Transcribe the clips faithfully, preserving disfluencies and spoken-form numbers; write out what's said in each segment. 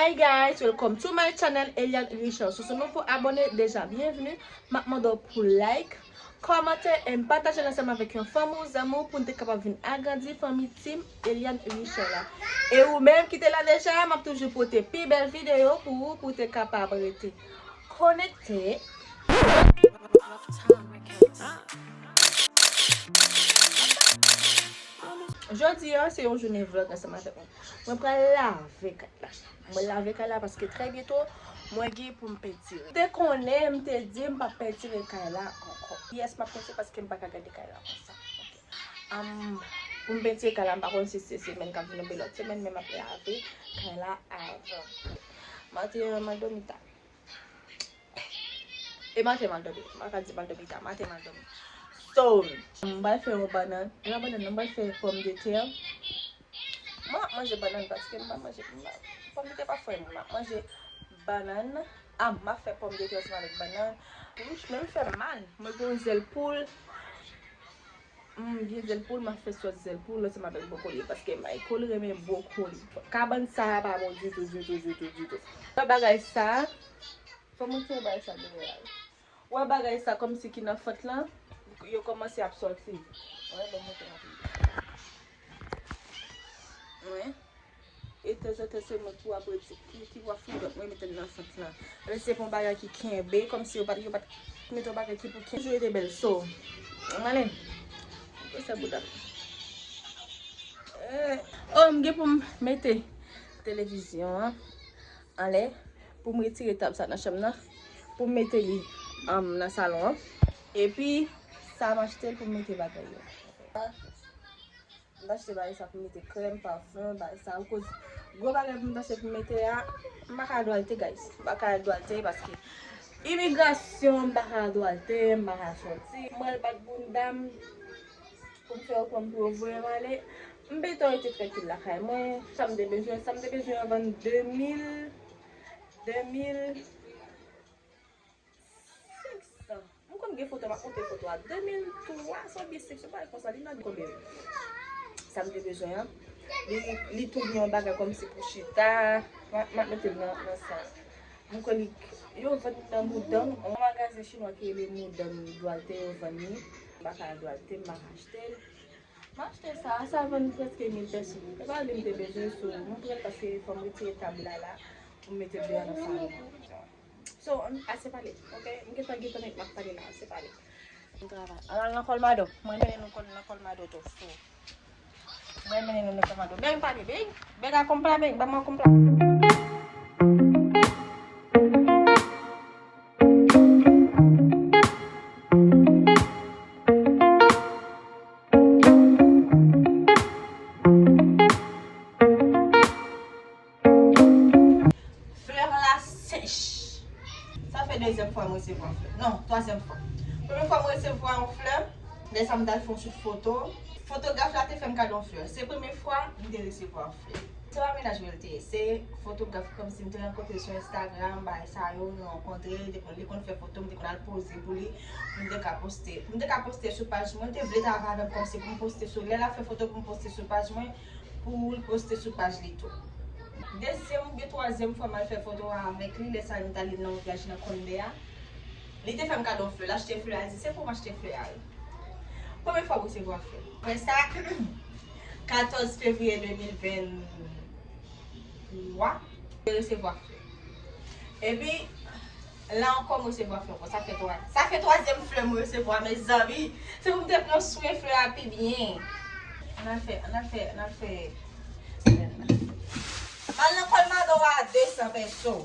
Hi guys, welcome to my channel, Eliane Richard. Si w se nouvo abòne, deja byenveni. M ap mande w pou like, kòmante and pataje l ansanm avèk yon fanmi w, zanmi w, pou n te kapab vin agrandi fanmi Team Eliane Richard la. E ou menm ki te la deja, m ap toujou pote pi bèl videyo pou ou, pou w te kapab rete konekte. Jodi a, se yon jounen vlog ansanm avèk ou. Mwen pral lave kay la. Mwen lave kay la paske trè byento, mwen gen pou m pentire. M te konnen, m te di m p ap pentire kay la ankò. Yes, m ap pentire paske m pa ka gade kay la konsa. Ok. Am, pou m pentire kay la, m pa konn si se semèn k ap vini oubyen lòt semèn, men m ap lave kay la avan. Maten an, m al dòmi ta. E maten m al dòmi. M pa ka di m al dòmi ta. Maten m al dòmi. So, m pral fè yon bannann. E pa bannann, non, m pral fè pòmdetè. Mwen ap manje bannann paske m pa manje. M pa, pòmdetè pa fè m. M ap manje bannann. A, m ap fè pòmdetè ansanm avèk bannann. Wouch, men m fè mal. Mwen gen yon zèl poul. M gen zèl poul, m ap fè sòs zèl poul ansanm avèk bwokoli paske Michael renmen bwokoli. Kabann sa a pa bon ditou, ditou, ditou, ditou. Bagay sa a, Fò m retire bagay sa deyò a. Wè bagay sa kòmsi ki nan fant lan, yo kòmanse ap sòti. Wè, ban m montre w pi. Wè. E tanzantan se mwen ki w ap retire, ki, ki w ap fouye dòt mwen mete l nan fant lan. Men se pou yon bagay ki kenbe, kòmsi yo pa t, yo pa t mete yon bagay ki pou kenbe. Toujou rete bèl, so. Mwen ale. Gwo sè bouda. Eh. Oh, m gen pou m mete televizyon an anlè pou m retire tab sa nan chanm nan, pou m mete li, um, nan salon an. Epi, sa m achte l pou m mete bagay yo. M t achte bagay sa pou m mete krèm, pafen, bagay sa. Akoz gwo bagay pou m t achte pou m mete a, m pa ka dwalte, guys. M pa ka dwalte paske imigrasyon, m pa ka dwalte, m pa ka sòti. Mwen, l bat bounda m. Pou m fè yo pran m pou yo voye m ale. M bezwen rete trankil lakay mwen. Sa m te bezwen, sa m te bezwen an vann de mil, de mil senk san. M konn gen foto, m ap montre foto a. De mil twa san oubyen senk san, bagay konsa, li nan konbyen? Sa m te bezwen an. Li, li tou gen yon bagay kòmsi pou chita. M ap, m ap mete l nan, nan sa. M kwè li, yo vann nan Moudan. Yon magazen chinwa ki rele Moudan Dwalte, yo vann li. M pa ka Dwalte, m pa ka achte l. M achte sa, sa vann prèske mil pèso. Se pa li m te bezwen, so, m pran l paske fò m retire tab la la, pou m mete l deyò nan salon. So, ann, ase pale, ok? M gentan, gentan, m ap pale la, ase pale. M travay. Ann al nan Kòlmado. Mwen mennen nou kòl-, nan Kòlmado tou. So, mwen mennen nou nan Kòlmado. Beng pale, beng. Beng a konpla, beng. Ban mwen konpla. Flè la sèch. Sa fè dezyèm fwa m resevwa flè. Non, twazyèm fwa. Premye fwa m resevwa yon flè, lè sa m t al fè yon shoot foto. Fotograf la te fè m kado yon flè. Se premye fwa m te resevwa flè. Se pa mennaj mwen l te ye, se fotograf kòmsi m te rankontre sou Instagram, bagay sa yo, nou rankontre, li te konn, li konn fè foto, m te konn al poze pou li, pou m te ka poste. Pou m te ka poste sou paj mwen, li te vle travay avè m kòmsi pou m poste sou, lè l ap fè foto pou m poste sou paj mwen, pou l poste sou paj li tou. Dezyèm oubyen twazyèm fwa m al fè foto a avèk li, lè sa a nou t ale nan yon plaj nan Kònbè a. Li te fè m kado flè, l achte flè a, li di, "Se pou m achte flè a wi." Premye fwa m resevwa flè. Apre sa, katòz fevriye de mil venntwa, m resevwa flè. Epi, la ankò, m resevwa flè ankò. Sa fè twa, sa fè twazyèm flè m resevwa, mezanmi. Se pou m te pran swen flè a pi byen. Ann al fè, ann al fè, ann al fè. M al nan Kòlmado a de san pèso.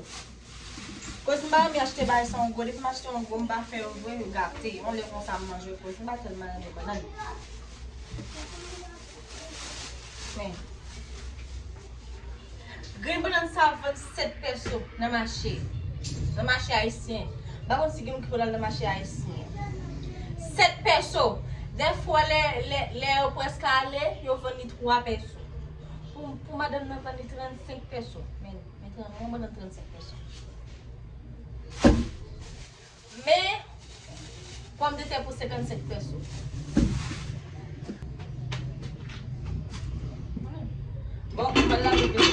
Koz m pa renmen achte bagay sa yon gwo. Depi m achte yon gwo, m pa fè yo vre, yo gate. Yon lè konsa m manje yo, koz m pa tèlman renmen bannann. Men. Grenn bannann sa vann sèt pèso nan mache. Nan mache ayisyen. M pa konn si gen moun ki konn al nan mache ayisyen. Sèt pèso. Dèfwa lè, lè, lè yo prèske ale, yo vann li twa pèso. Pou, pou madanm nan vann li trannsenk pèso. Men, men tran-, yon bannann trannsenk pèso. Men, pòmdetè pou senkannsenk pèso. Bon, m al lave,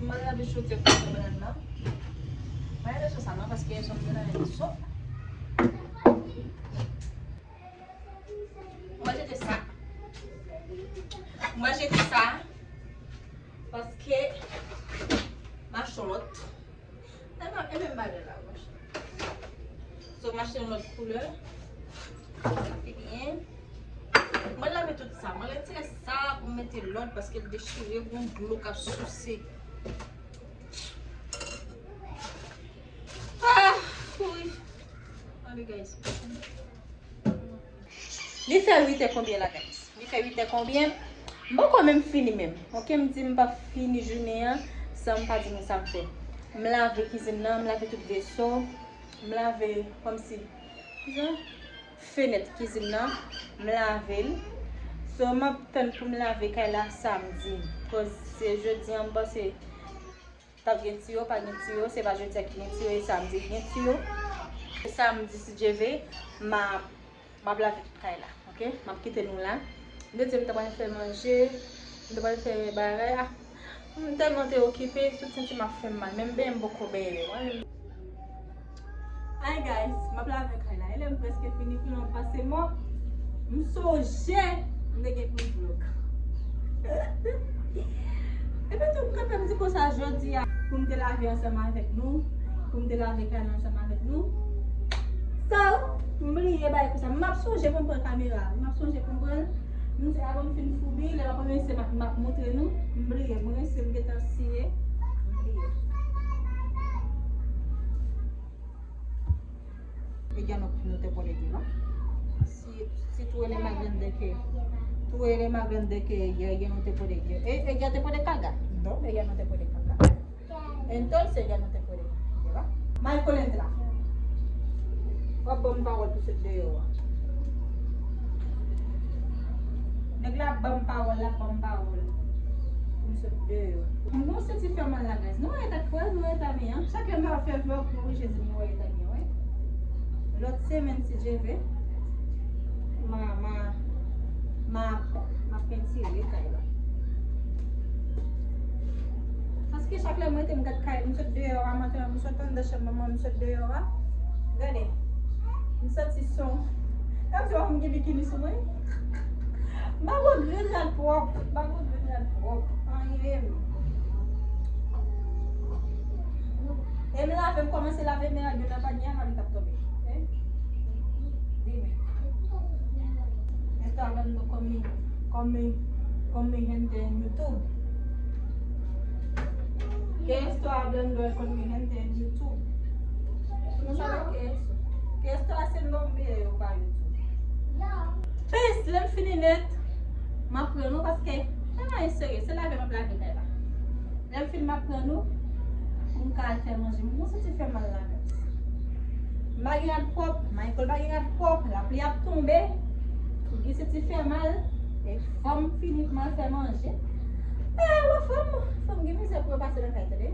m al lave Tout se fwa nan bannann nan. Mwen rete sou sa non, paske janm gen nan so. Mwen jete sa. Mwen jete sa. Paske m achte yon lòt. E menm, e menm bagay la, mwen. So, m achte yon lòt koulè. Sa pi byen. Mwen lave tout sa. Mwen retire sa pou m mete lòt paske l dechire, gon dlo k ap souse. Ah, wi. Tande, guys. Li fè uit è konbyen la, guys? Li fè uit è konbyen? M poko menm fini menm. Ok, m di m p ap fini jounen an san m pa di nou sa m fè. M lave kizin nan, m lave tout veso, m lave kòmsi, kijan? Fenèt kizin nan, m lave l. So, m ap tann pou m lave kay la samdi. Koz se jodi an, m panse t ap gen tiyo, pa gen tiyo, se pa jodi a ki gen tiyo, e samdi ki gen tiyo. E samdi, si Dye vle, m a, m ap lave tout kay la, ok? M ap kite nou la. M te di m ta pral fè manje, m ta pral fè bagay. Ah, m tèlman te okipe, tout senti m ap fè m mal. Menm benyen m poko benyen, mwen menm. Hi guys, m ap lave kay la. E lè m prèske fini, koulè m ap pase mòp. M sonje m te gen pou m vlog. Epi tou, m kanpe m di konsa jodi a, pou m te lave ansanm avèk nou, pou m te lave kay la ansanm avèk nou. So, m bliye bagay konsa. M ap sonje pou m pran kamera. M ap sonje pou m pran l. M di, avan m fin foubi, lè m ap ranse, m ap, m ap montre nou. M bliye, m ranse, m gentan siye. M bliye. Ella no, no te puede llevar. Si, si tú eres más grande que, tú eres más grande que ella, ella no te puede llevar. E, ella te puede cargar. No, ella no te puede cargar. Entonces ella no te puede llevar. Michael, entra. W ap ban m pawòl pou sot deyò a. Nèg la ap ban m pawòl, l ap ban m pawòl. Pou m sot deyò. Nou soti fè mal la, guys. Nou wè eta kwè, nou wè eta mi an. Chak lè m pa fè vlog, nou oblije di nou wè eta mi an, wi. Lòt semèn, si Dye vle, m a, m a, m a, m ap pentire kay la. Paske chak lè m rete, m gad kay, m sot deyò a, maten an, m sot anndan chanm manman m, m sot deyò a. Gade. M santi son. Gade, m gen bikini sou mwen. M pa gon grenn rad pwòp. M pa gon grenn rad pwòp. Anyen. E m lave, m kòmanse lave, men rad yo nan panye a, li t ap tonbe. Eh? Dime. Esto hablando con mi, con mi, con mi gente en YouTube. Que esto hablando con mi gente en YouTube. Tú no sabes lo que es eso. Que esto haciendo un video para YouTube. Pes, lè m fini nèt, m ap pran nou paske se pa anyen serye, se lave m ap lave kay la. Lè m fin, m ap pran nou pou m ka al fè manje. M santi fè mal la, guys. M pa gen rad pwòp, Michael pa gen rad pwòp, lapli ap tonbe, m gen santi fè mal, e fò m fini pou m al fè manje. E wè fanm, fanm gen mizè pou yo pase nan kay, tande.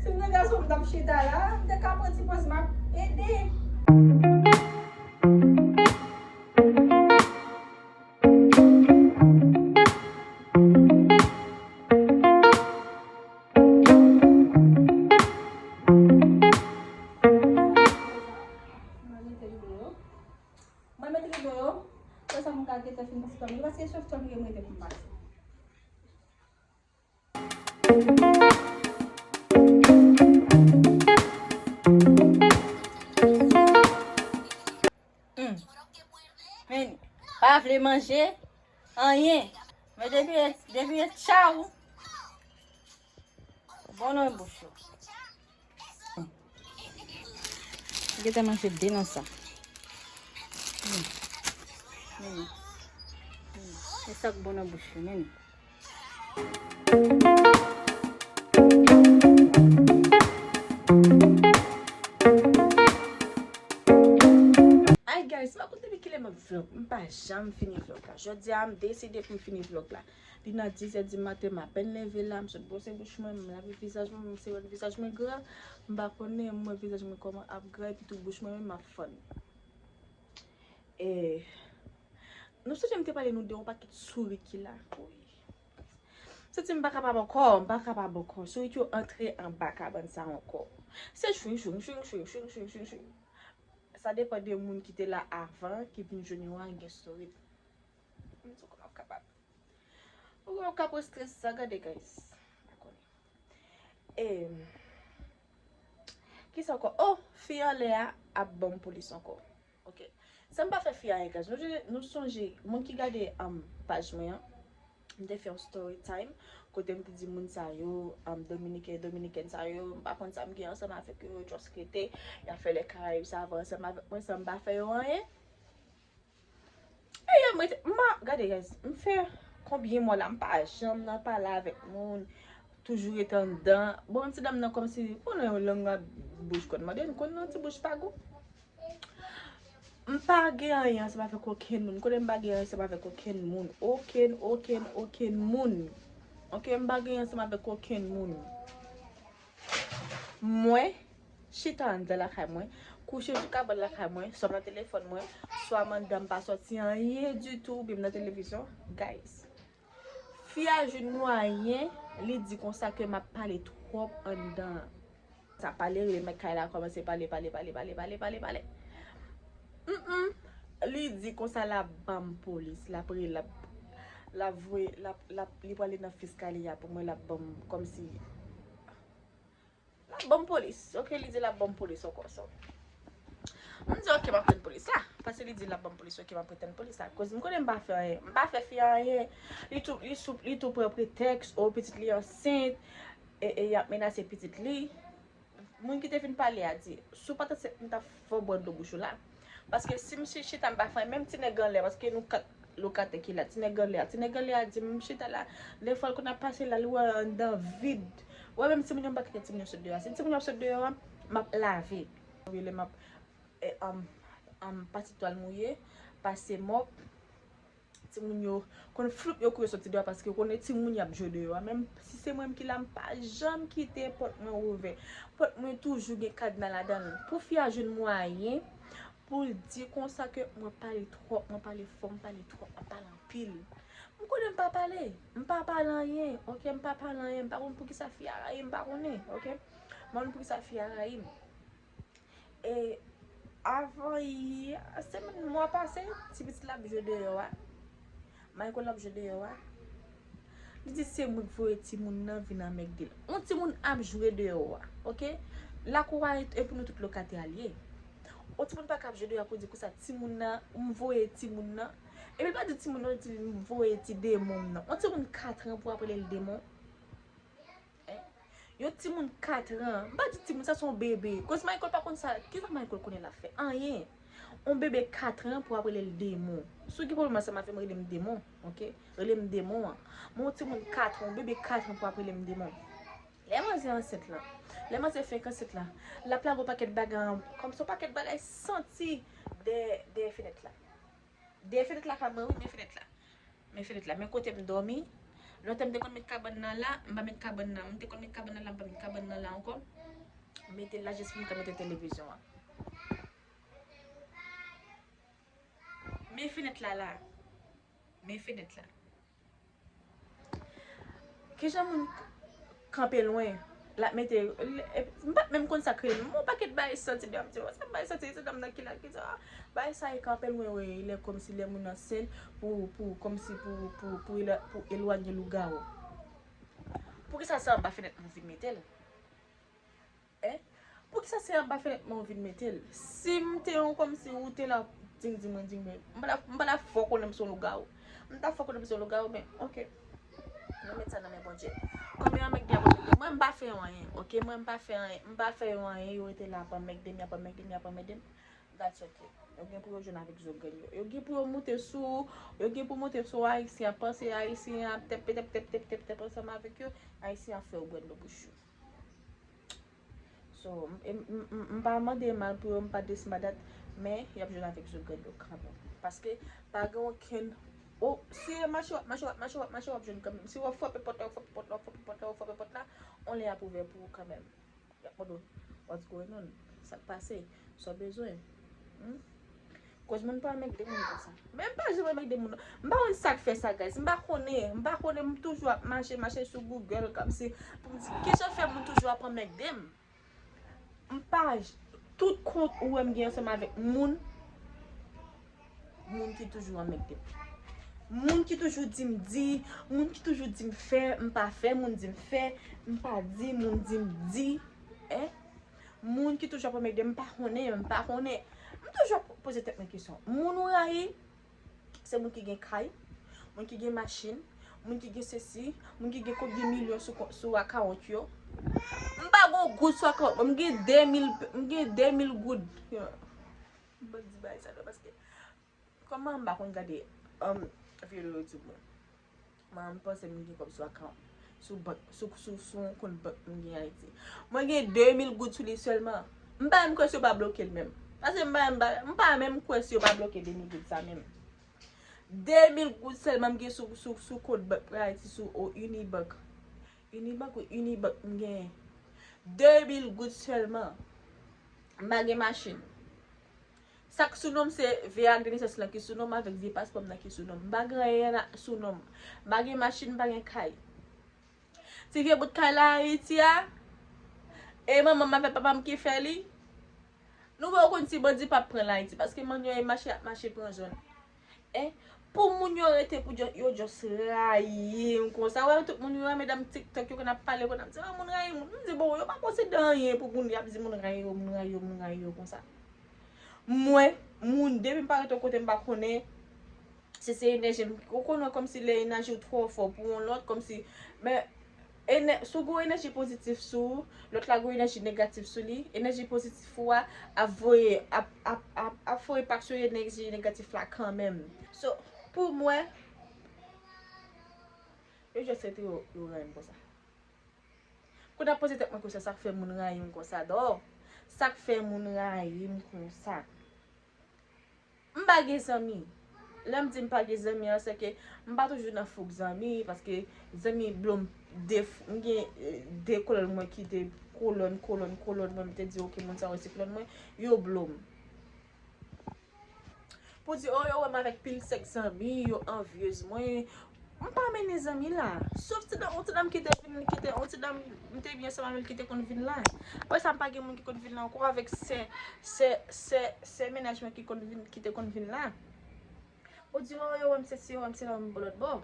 Si m te gason, m t ap chita la, m te ka pran ti pòz, m ap ede. Mwen mete rido yo. Mwen mete rido yo. Apre sa, mwen ka gentan fin pase kòm yo, paske se sèl kòm yo mete pou m pase. Hmm. Men, pa vle manje anyen. Men depi, depi tchaw. Bon nan bouch ou. Gentan manje de nan sa. Hmm. Hmm. Hmm. E sa k bon nan bouch ou, men. Ay, guys, m pa konn depi kilè m ap vlog. M pa janm fini vlog la. Jodi a, m deside pou m fini vlog la. Li nan dis è di maten, m apèn leve la, m sot bwose bouch mwen, m lave vizaj mwen, m se wè vizaj mwen gra. M pa konnen, m wè vizaj mwen kòman ap gra, epi tou bouch mwen menm ap fann. E, nou sonje m te pale nou de yon pakèt souri ki la. Wi. Santi m pa kapab ankò, m pa kapab ankò. Sourit yo antre anba kabann sa ankò. Se chwing, chwing, chwing, chwing, chwing, chwing, chwing, chwing. Sa depann de moun ki te la avan, ki vin jwenn yo an, gen sourit. M di w kòman ap kapab. Ou wè w ka pran strès sa, gade, guys. Pa konnen. E, kisa ankò? Oh, fi anlè a ap ban m polis ankò. Ok. Sa m pa fè fi a anyen, guys. Nou, nou sonje, moun ki gade um, paj mwen an, m te fè yon story time kote m te di moun sa yo, um, Dominiken, Dominikèn sa yo, m pa konn sa m gen ansanm avèk yo, yo just rete, y ap fè lè Karayib sa va ansanm avèk mwen san m pa fè yo anyen. E yo mete, m pa, gade guys, m fè konbyen mwa la, m pa janm nan pale avèk moun, toujou rete anndan. Bon, ti dam nan kòmsi, konnen yon lang nan bouch kòd mande, n konn nan ti bouch pa gou. M pa gen anyen ansanm avèk okenn moun. M konnen m pa gen anyen ansanm avèk okenn moun. Okenn, okenn, okenn moun. Ok, m pa gen anyen ansanm avèk okenn moun. Mwen, chita anndan lakay mwen, kouche sou kabann lakay mwen, swa m nan telefòn mwen, swa m anndan m pa sòti anyen ditou, oubyen m nan televizyon. Guys, fi a jwenn mwayen, li di konsa ke m ap pale twòp anndan an. Sa pale, rele mèt kay la kòmanse pale, pale, pale, pale, pale, pale, pale. Mm, mm. Li di konsa l ap ban m polis, l ap rele, l ap, l ap voye, l ap, l ap, li prale nan fiskali a pou mwen, l ap ban m kòmsi, l ap ban m polis. Ok, li di l ap ban m polis ankò, so. M di, ok, m ap tann polis la. Paske li di l ap ban m polis, ok, m ap tann polis la. Koz m konnen m pa fè anyen. M pa fè fi a anyen. Li tou, li sou, li tou pran pretèks, o, pitit li ansent, e, e y ap menase pitit li. Moun ki te vin pale a di, si w pa t ansent, m t ap fè w bwè dlo bouch ou la. Paske si m chi-, chita, m pa fè anyen, menm ti nèg anlè, paske nou kat lokatè ki la, ti nèg anlè a, ti nèg anlè a di m chita la, lefwa l konn ap pase la, li wè anndan vid. Ou wè menm timoun yo, m pa kite timoun yo sot deyò a. Si timoun yo ap sot deyò a, m ap lave. Lè m ap, e, um, um, pase twal mouye, pase mòp, timoun yo konn floup yo kouri soti deyò paske yo konnen timoun y ap jwe deyò a. Menm si se mwen ki la, m pa janm kite pòt mwen ouvè. Pòt mwen toujou gen kadna ladan l. Pou fi a jwenn mwayen pou l di konsa ke mwen pale twòp, mwen pale fò, m pale twòp, m pale anpil. M konnen m pa pale. M pa pale anyen, ok? M pa pale anyen. M pa konn poukisa fi a rayi m, m pa konnen, ok? M pa konn poukisa fi a rayi m. E avan yè, semèn, mwa pase, ti pitit la ap jwe deyò a. Michael ap jwe deyò a. Li di se mwen k voye timoun nan vin anmègde l. Yon timoun ap jwe deyò a, ok? Lakou a e pou nou tout lokatè a l ye. Yon timoun pa ka ap jwe deyò a pou di konsa timoun nan, m voye timoun nan. Epi l pa di timoun nan, li di m voye ti demon m nan. Yon timoun kat an pou w ap rele l demon. Yon timoun kat an, m pa di timoun, sa se yon bebe. Koz Michael pa konn sa, kisa Michael konnen l ap fè? Anyen. Yon bebe kat an pou ap rele l demon. Si w gen pwoblèm ansanm avè m, rele m demon, ok? Rele m demon an. Men yon timoun kat an, yon bebe kat an pou ap rele m demon. Lè manzè ansent lan, lè manzè fenk ansent lan, l ap lage yon pakèt bagay, kòmsi yon pakèt bagay santi dèyè, dèyè fenèt la. Dèyè fenèt la ka mwen, wi, men fenèt la. Men fenèt la. Men kote m dòmi. Lontan m te konn met kabann nan la, m pa met kabann nan. M te konn met kabann nan la, m pa met kabann nan la ankò. M mete l la jis pou m ka mete televizyon an. Men fenèt la la. Men fenèt la. Kijan moun k-, kanpe lwen, l ap mete, l-, e, m pa t menm konn sa k rele, m wè yon pakèt bagay santi deyò, m di, "Oh, sa bagay santi, se dam nan ki la, ki sa, bagay sa e kanpe lwen, wi, lè kòmsi lè moun ansent, pou, pou, kòmsi pou, pou, pou, pou elwanye lougawou." Poukisa se anba fenèt mwen vin mete l? Eh? Poukisa se anba fenèt mwen w vin mete l? Si m te yon kòmsi ou te la, ding di mwen, ding mwen. M pa ta, m pa ta fè w konnen m se yon lougawou. M ta fè w konnen m se yon lougawou, men, ok. Nou met sa nan men Bondye. Kòm yo anmègde, yo anmègde. Mwen, m pa fè yo anyen, ok? Mwen, m pa fè anyen. M pa fè yo anyen. Yo rete la ap anmègde m, y ap anmègde m, y ap anmègde m. That's ok. Yo gen pou yo jwenn avèk zo grenn yo. Yo gen pou yo moute sou, yo gen pou moute sou Ayisyen an, panse Ayisyen an ap tèp, tèp, tèp, tèp, tèp, tèp ansanm avèk yo. Ayisyen an fè yo bwè dlo bouch yo. So, m, m, m, m, m pa mande mal pou yo, m pa dis madat, men y ap jwenn avèk zo grenn yo kanmenm. Paske pa gen okenn, o, si e mache w ap, mache w ap, mache w ap, mache w ap jwenn kanmenm. Si w ap frape pòt la, w frape pòt la, w frape pòt la, w frape pòt la, on lè y ap ouvè pou ou kanmenm. Y ap mande w, "What's going on? Sa k pase? Sa w bezwen?" Hmm? Koz moun pa anmègde moun konsa. Men m pa janm anmègde moun, non. M pa konn sa k fè sa, guys. M pa konnen. M pa konnen. M toujou ap mache, mache sou Google, kòmsi pou m di, kijan fè moun toujou ap anmègde m? M pa j-, tout kont ou wè m gen ansanm avèk moun, moun ki toujou anmègde m. Moun ki toujou di m di, moun ki toujou di m fè, m pa fè, moun di m fè, m pa di, moun di m di. Hein? Moun ki toujou ap anmègde m, m pa konnen, m pa konnen. M toujou ap poze tèt mwen kesyon. Moun ou rayi, se moun ki gen kay, moun ki gen machin, moun ki gen sesi, moun ki gen konbyen milyon sou kon-, sou akawont yo. M pa gon goud sou akawont mwen, m gen de mil, m gen de mil goud. M pa di bagay sa non, paske kòman m pa konn gade, um, videyo YouTube mwen. Mwen, m panse m gen kòb sou akawont, sou bank, sou, sou, sou yon kont bank m gen Ayiti. Mwen gen de mil goud sou li sèlman. M pa menm kwè si yo pa bloke l menm. Paske m pa, m pa, m pa menm kwè si yo pa bloke de mil goud sa menm. De mil goud sèlman m gen sou, sou, sou kont bank mwen Ayiti, sou, o, Unibank. Unibank, wi, Unibank m genyen. De mil goud sèlman. M pa gen machin. Sa k sou non m se vye ak de nesans lan ki sou non m avèk vye paspò m nan ki sou non m. M pa gen anyen sou non m. M pa gen machin, m pa gen kay. Ti vye bout kay la Ayiti a, e manman m avèk papa m ki fè li. Nou pa konn si bandi p ap pran l Ayiti, paske mannyè e mache ap mache pran zòn. Hein? Pou moun yo rete pou yo, yo just rayi m konsa. Wè tout moun yo, medam TikTok yo konn ap pale, konn ap di, ah, moun rayi moun. M di, bon, yo pa posede anyen pou moun y ap di moun rayi yo, moun rayi yo, moun rayi yo konsa. Mwen, moun, depi m parèt yon kote m pa konnen, si se enèji m, ou konn wè kòmsi lè enèji w twò fò pou yon lòt, kòmsi, men, enè-, si w gen yon enèji pozitif sou ou, lòt la gen yon enèji negatif sou li, enèji pozitif ou a ap voye, ap, ap, ap, ap voye pa sou enèji negatif la kanmenm. So, pou mwen, yo just rete yo, yo rayi m konsa. Kounye a poze tèt mwen kesyon, sa k fè moun rayi m konsa dò? Sa k fè moun rayi m konsa? M pa gen zanmi. Lè m di m pa gen zanmi an, se ke m pa toujou nan fouk zanmi, paske zanmi blo m de f-, m gen, eh, de kolòn mwen ki te kolòn, kolòn, kolòn mwen, m te di, ok, moun sa yo se kolòn mwen, yo blo m. Pou di, oh, yo wè m avèk pil sèk zanmi, yo anvyez mwen. M pa mennen zanmi la. Sof ti dam, yon ti dam ki te vin, ki te, yon ti dam m te byen ansanm avè l ki te konn vin la. Apre sa, m pa gen moun ki konn vin la ankò avèk sè, sè, sè, sè mennaj mwen ki konn vin, ki te konn vin la. Ou di, oh, yo wè m sesi, yo wè m sela, m bò lòt bò.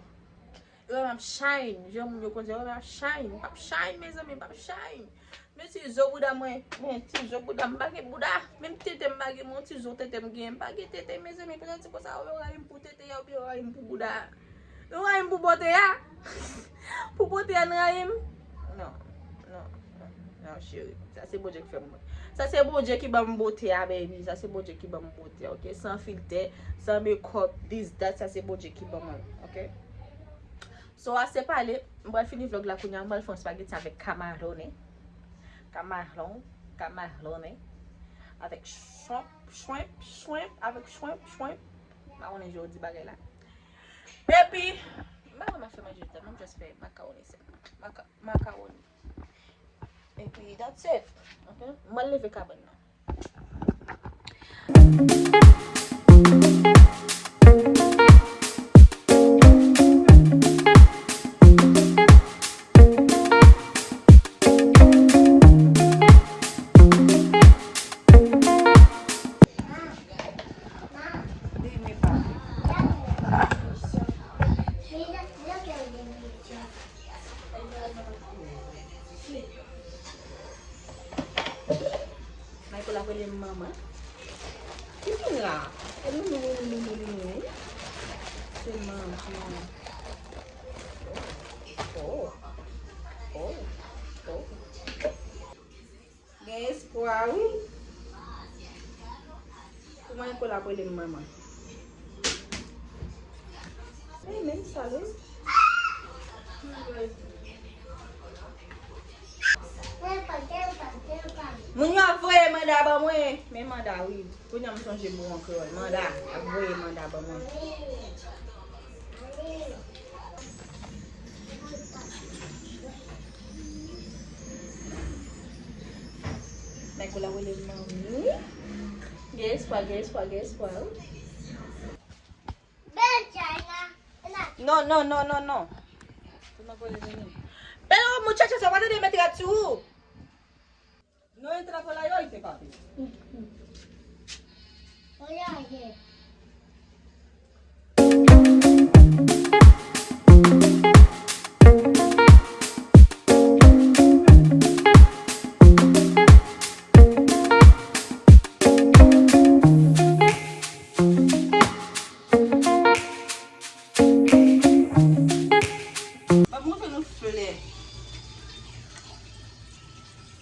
Yo wè m ap shine, jan moun yo konn di, yo wè m ap shine. M p ap shine, mezanmi, m p ap shine. Men ti zo bouda mwen, men ti zo bouda m, m pa gen bouda. Menm tete m pa gen, men yon ti zo tete m gen, m pa gen tete, mezanmi. Pran ti konsa, yo rayi m pou tete a, oubyen yo rayi m pou bouda a. Yo rayi m pou bote a. Pou bote a, n rayi m. Non, non, non, non, cheri. Sa se Bondye ki fè m. Sa se Bondye ki ban m bote a, baby. Sa se Bondye ki ban m bote a, ok? San filtè, san makeup, this, that, sa se Bondye ki ban mwen, ok? So, ase pale, m pral fini vlog la kounye a, m pral fè yon spaghetti avèk camarone. Camarón, camarone. Avèk shrimp, shrimp, shrimp, avèk shrimp, shrimp. M pa konnen jan yo di bagay la. Epi, m pa konn m ap fè manje tèlman, m just fè makawoni sèlman. Maka-, makawoni. Epi, that's it. Ok? Mwen leve kabann nan. Michael ap rele m manman. Ki vin la? E nou, nou, nou, nou, nou, nou, nou. Se manman. Oh, oh, oh, oh. Gen espwa, wi. Kouman Michael ap rele m manman? Ey, men sa, wi. Moun yo ap voye manda ban mwen. Men manda, wi. Kounye a m sonje mo an kreyòl. Manda. Y ap voye manda ban mwen. Michael ap rele m manmi. Gen espwa, gen espwa, gen espwa, wi. Non, non, non, non, non. Pero, muchacha, sa pa tande met rat sou ou. No entra por la y oíste, papi. Oye, oye. Ban m montre nou flè.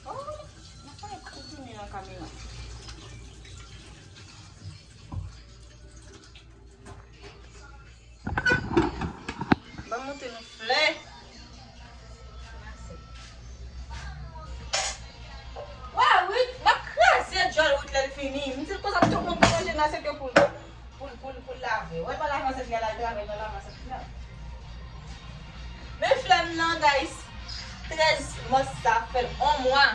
Oh, mwen pa kontini nan kamera. Ban m montre nou flè. Wa, Ruth, m ap kraze djòl Ruth lè l fini. M di l konsa tout moun konn manje nan sèk yo pou l, pou l, pou l, pou l lave. Wè, pa lave ansèt li a, l al travay nan lave ansèt li a. Men flè m nan, guys, trèz mòs sa fè l on mwa.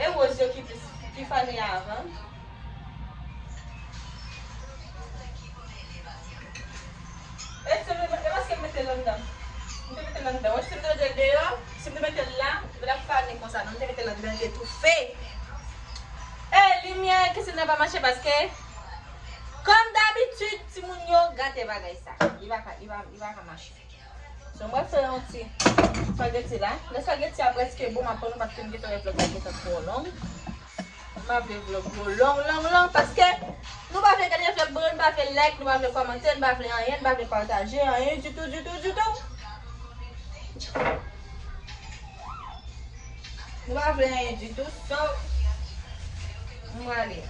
E woz yo ki plis, ki fane avan. E si m te, e paske m mete l anndan. M te mete l anndan. Wè, si m te mete l deyò, si m te mete l la, li t ap fane konsa, non, m te mete l anndan, li te toufe. E limyè kesyon nan pa mache paske, kòm dabitid, timoun yo gate bagay sa. Li pa ka, li pa, li pa ka mache. So, mwen fè yon ti spaghetti la. Lè spaghetti a prèske bon, m ap pran nou paske m gentan wè vlòg la gentan twò long. M pa vle vlòg yo long, long, long, paske nou pa vle gade vlòg mwen, nou pa vle like, nou pa vle kòmante, nou pa vle anyen, nou pa vle pataje, anyen ditou, ditou, ditou. Nou pa vle anyen ditou, so, m prale.